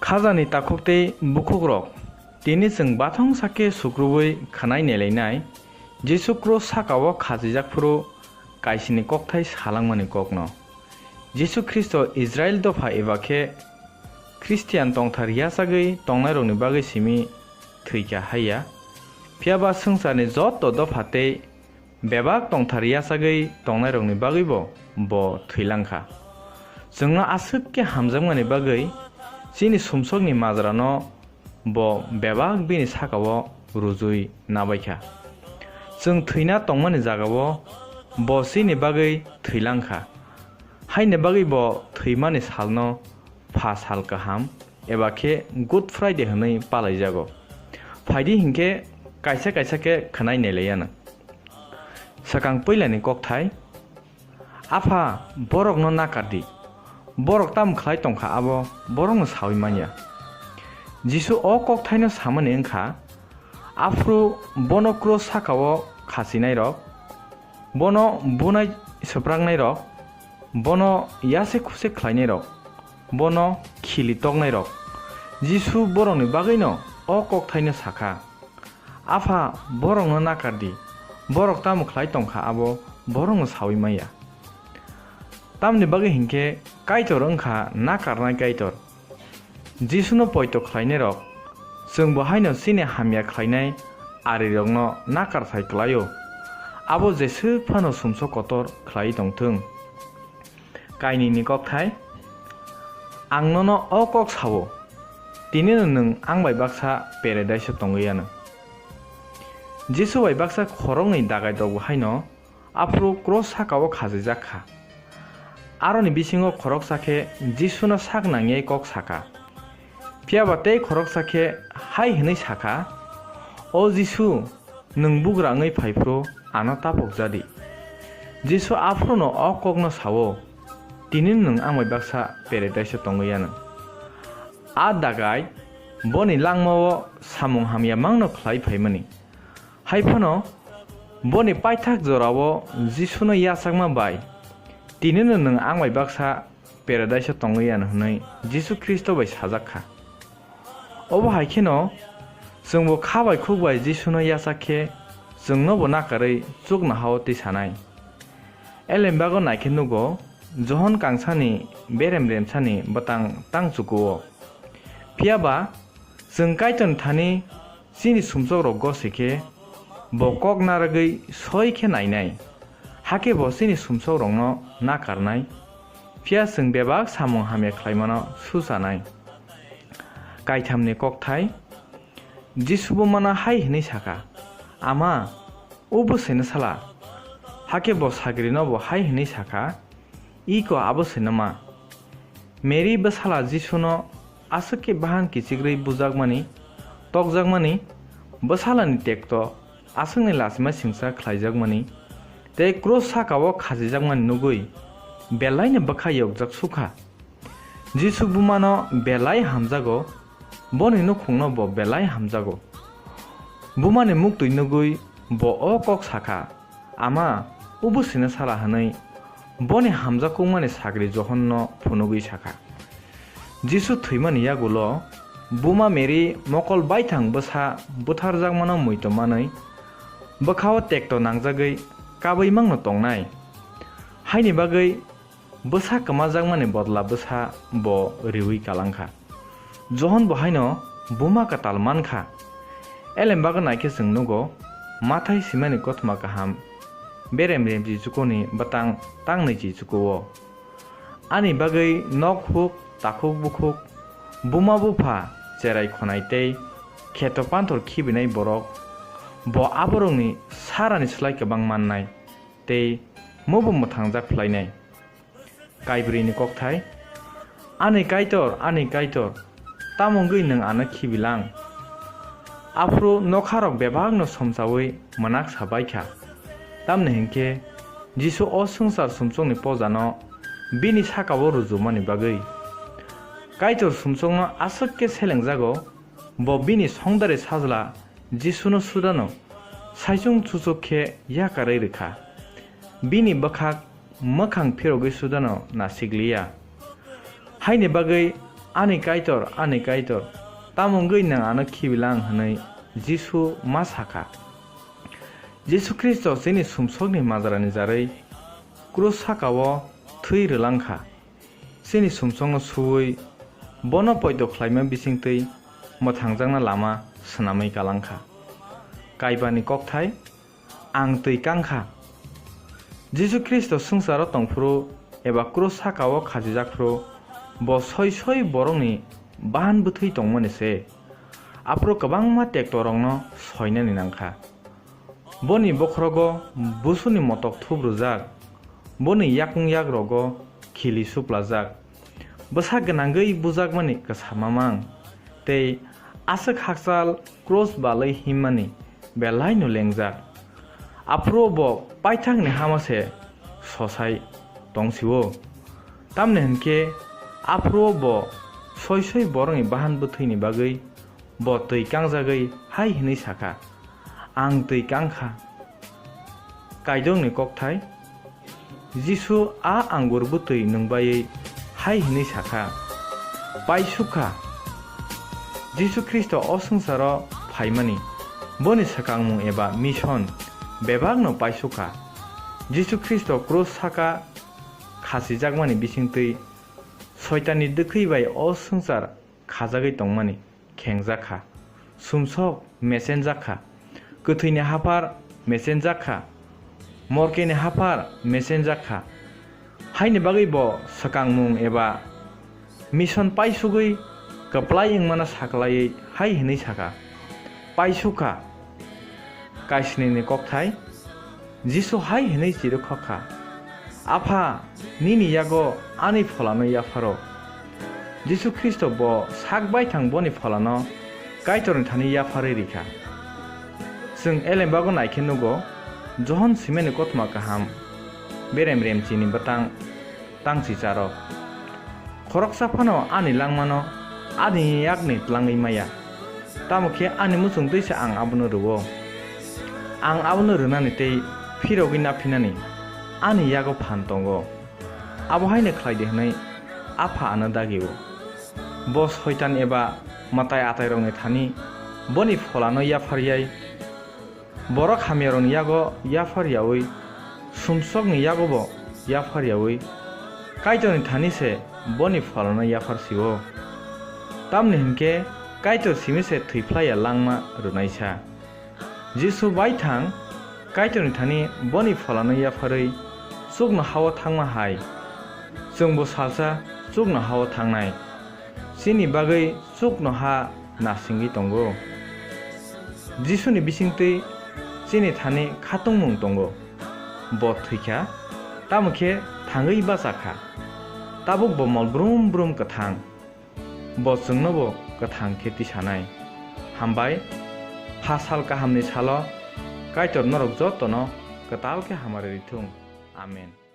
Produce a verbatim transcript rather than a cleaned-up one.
Khajani takhuk tei bukhukrok, tini chwng bathongsa khe sukrubui khwnai nailainai, Jisu krus saka-o khachijak phuru kaisini kokthai salangmani kokno. Jisu Khristo Israil dopha eba khe Khristian tongthar yachagwi tongnairokni bagwi simi thwikha haiya, phiyaba swngcharni joto dopha tei bebak tongthar yachagwi tongnairokni bagwibo bo thwilang kha. Chwngno aswk khe hamjakmani bagwi chini sumsokni majrano bo bebak bini saka-o rujui nabai kha. Chwng thwina tongmani jaga-o bo chini bagwi thwilang kha. Haini bagwi bo thwimani salno pha sal kaham eba khe Good Friday hwnwi palaijago. Phaidi hinkhe kaisa kaisa khe khwnai nailaiyano. Swkang puilani kokthai, Apha, borokno nakar di. Borok tamo khlai tong kha abo borokno saui man ya. Jisu o kokthaino samani wng kha, aphuru bono krus saka-o khachinairok, bono bunai swpraknairok, bono yase khuse khlainairok, bono khili toknairok. Jisu borokni bagwino o kokthaino sa kha, Apha, borokno nakar di, borok tamo khlai tong kha abo borokno saui man ya. Tamoni bagwi hinkhe Kaitor wng kha nakarnai Kaitor. Jisuno poito khlainairok, chwng bo haino chini hamya khlainai arirokno nakar thai klai-o, abo jeswk phano sumsok kotor khlaiwi tong thung. Kainwini kokthai, Ang nono o kok sa-o, tinino nwng ang bai baksa Paradise-o tongwi anw. Jisu bai baksa khoroknwi dagairokbo haino aphuru kros saka-o khachijak kha. Aroni bisingo khoroksa khe Jisuno sak nangya kok sa kha. Phiya ba tei khoroksa khe hai hwnwi sa kha, O Jisu, nwng bugra wngwi phai phuru ano tapok ja di. Jisu aphuruno o kokno sa-o, Tini nwng ang bai baksa Paradise-o tongwi anw. A dagai boni langma-o samung hamya mangno khlai phaimani. Hai phano boni paithak jora-o Jisuno yachakma bai, Tinino nwng ang bai baksa Paradise-o tongwi anw hwnwi Jisu Khristo bai sajak kha. Obo hai kheno chwngbo kha bai khuk bai Jisuno yachak khe chwngnobo nakarwi chuknoha-o twi sanai. Elembago naikhe nugo, Johon kangsani berem remsani bwtang tang chukuo. Phiya ba chwng Kaitorni thani chini sumsokrok gose khe, bo kok narwgwi soi khe nainai, hakhe bo chini sumsokrokno nakarnai, phiya chwng bebak samung hamya khlaimano suchanai. Kaithamni kokthai, Jisu bumano hai hwnwi sa kha, Ama, o bwsaino sala. Hakhe bo sagrinobo hai hwnwi sa kha, Iko abo se naima? Mary bwsala Jisuno aswk khe bahan kichikrwi bujakmani, tokjakmani, bwsalani tekto aswkni lachima singcha khlaijakmani tei krus saka-o khachijakmani nugwi belaino bwkha yokjak su kha. Jisu bumano belai hamjago, boni nukhungno bo belai hamjago. Bumani muktwi nugwi bo o kok sa kha, Ama, o bwsino sala hwnwi boni hamjakukmani sagri Johonno phunugwi sa kha. Jisu thwimani yagulo buma Mary mokol baithang bwsa butharjakmano muitu manwi bwkha-o tekto nangjagwi kabwi mangno tongnai. Haini bagwi bwsa kwmajakmani bodla bwsa bo riui kalang kha. Johon bo haino buma kwtal man kha. Elembago naikhe chwng nugo, Mathai swimani kothoma kaham, berem remchi chukuni bwtang tangnwi chi chukuo. Ani bagwi nok huk, takhuk bukhuk, buma bupha, cherai khonai tei kheto panthor khibinai borok, bo aborokni sarani slai kwbang mannai tei mubo mwthangjak phlainai. Kaibrwini kokthai, Ani Kaitor, ani Kaitor, tamo wngwi nwng ano khibilang? Aphuru nokharok bebakno somsaui mwnak sa bai kha, tamni hwn khe Jisu o swngchar sumsokni pojano bini saka-o rujumani bagwi. Kaitor sumsokno aswk khe selengjago, bo bini songdari sajla Jisuno sudano saichung chuchuk khe yakarwi rw kha. Bini bwkhak mwkhang phirogwi sudano nasikliya. Haini bagwi "Ani Kaitor, ani Kaitor, tamo wngwi nwng ano khibilang?" hwnwi Jisu ma sa kha. Jisu Khristo chini sumsokni majrani jarwi krus saka-o thwi rwlang kha. Chini sumsokno suui bono poito khlaima bisingtwi mwthangjakna lama swnamwi kalang kha. Kaibani kokthai, "Ang twi kang kha." Jisu Khristo swngcharo tongphuru eba krus saka-o khachijak phuru bo soi soi borokni bahan bwthwi tongmani se. Aphuru kwbangma tektorokno soinani nang kha. Boni bokhorogo busuni motok thup rwjak, boni yakung yagrogo khili suplajak, bwsa gwnangwi bujakmani kwsa mamang, tei aswk hakchal krus balwi himmani belaino lengjak. Aphuru bo paithakni hama se sosai tong si-o. Tamni hwn khe aphuru bo soi soi borokni bahan bwthwini bagwi bo twi kangjagwi hai hwnwi sa kha, "Ang twi kang kha." Kaitorni kokthai, Jisu a angur bwtwi nwngbaiwi hai hwnwi sa kha, "Paisuk kha." Jisu Khristo o swngcharo phaimani, boni swkangmung eba mission bebakno paisuk kha. Jisu Khristo krus saka khasijakmani bisingtwi Soitanni dwkhwi bai o swngchar khajagwi tongmani khengjak kha. Sumsok mechenjak kha. Kwthwini haphar mechenjak kha. Morkeni haphar mechenjak kha. Haini bagwi bo swkangmung eba mission paisugwi kwplai wngmano saklaiwi hai hwnwi sa kha, "Paisuk kha." Kaisnini kokthai, Jisu hai hwnwi chirwk kha, "Apha, nini yago ani pholano yapharo." Jisu Khristo bo sak baithang boni pholano Kaitorni thani yapharwi rikha. Chwng elembago naikhe nugo, Johon simani kothoma kaham berem remchini bwtang tangchi charo. Khoroksa phano ani langmano ani yakni tlangwi maya. Tamo khe ani muchung twi se ang abono rwo. Ang abono rwnani tei phirogwi naphinani ani yago phan tongo. Abo haino khlai di hwnwi Apha ano dagi-o. Bo Soitan eba mwtai atairokni thani boni pholano yapharyai, borok hamyarokni yago yaphar yaui, sumsokni yagobo yaphar yaui, Kaitorni thani se boni pholano yaphar si-o. Tamni hwn khe Kaitor simi se thwi phlai ya langma rwnaisa. Jisu baithang Kaitorni thani boni pholano yapharwi chuknoha-o thangma hai, chwngbo salsa chuknoha-o thangnai. Chini bagwi chuknoha nasingwi tongo. Jisuni bisingtwi chini thani khatungmung tongo. Bo thwikha, tamo khe thangwi bachakha. Tabuk bo mol brum brum kwthang. Bo chwngnobo kwthang khe tisanai. Hambai, pha sal kahamni salo Kaitor norok jotono kwtal khe hamari rithung. Amen.